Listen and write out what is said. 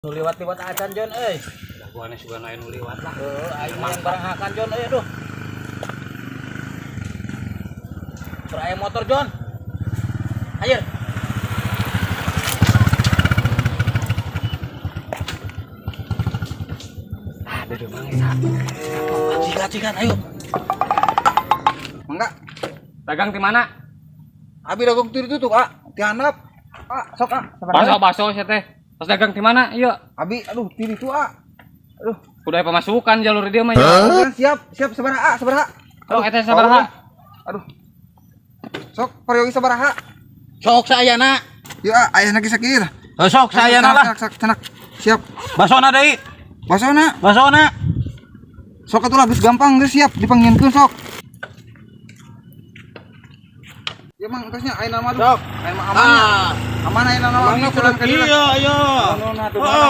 Nu liwat-liwat acan, Jon, euy. Dagoannya sugan aya nu liwat lah. Heuh, aing mah barang hakan, Jon, euy, aduh. Tur aya motor, Jon. Ayo. Ada deh, Mang, eta. Cikat, cikat, ayo. Mangga. Dagang di mana? Abi dagang tiri tutup, ah. Ti handap. Ah, sok ah. Baso baso sia teh. Pas dagang di mana? Iya. Abi, aduh, tiri itu, ah. Aduh. Udah aya pemasukan jalur dia mah ya. Siap, siap, sabaraha, ah, sabaraha. Oh, eta sabaraha? Aduh. Sok, peryogi sabaraha. Sok sayana. Yuk, ah, ayah lagi sakit. Heuh, sok sayana lah. Sok, sok, cenak. Siap. Basona deui. Basona. Basona. Sok atuh lah, geus gampang, geus siap dipanggilkeun sok. Ya mang, entasnya ayeuna mah aduh. Sok. Ayeuna mah aman ya. Ah. Aman ayeuna mah. Mangga kudu Jalan ka dieu lah. iya, iya. Nuhun, atuh. Heeh.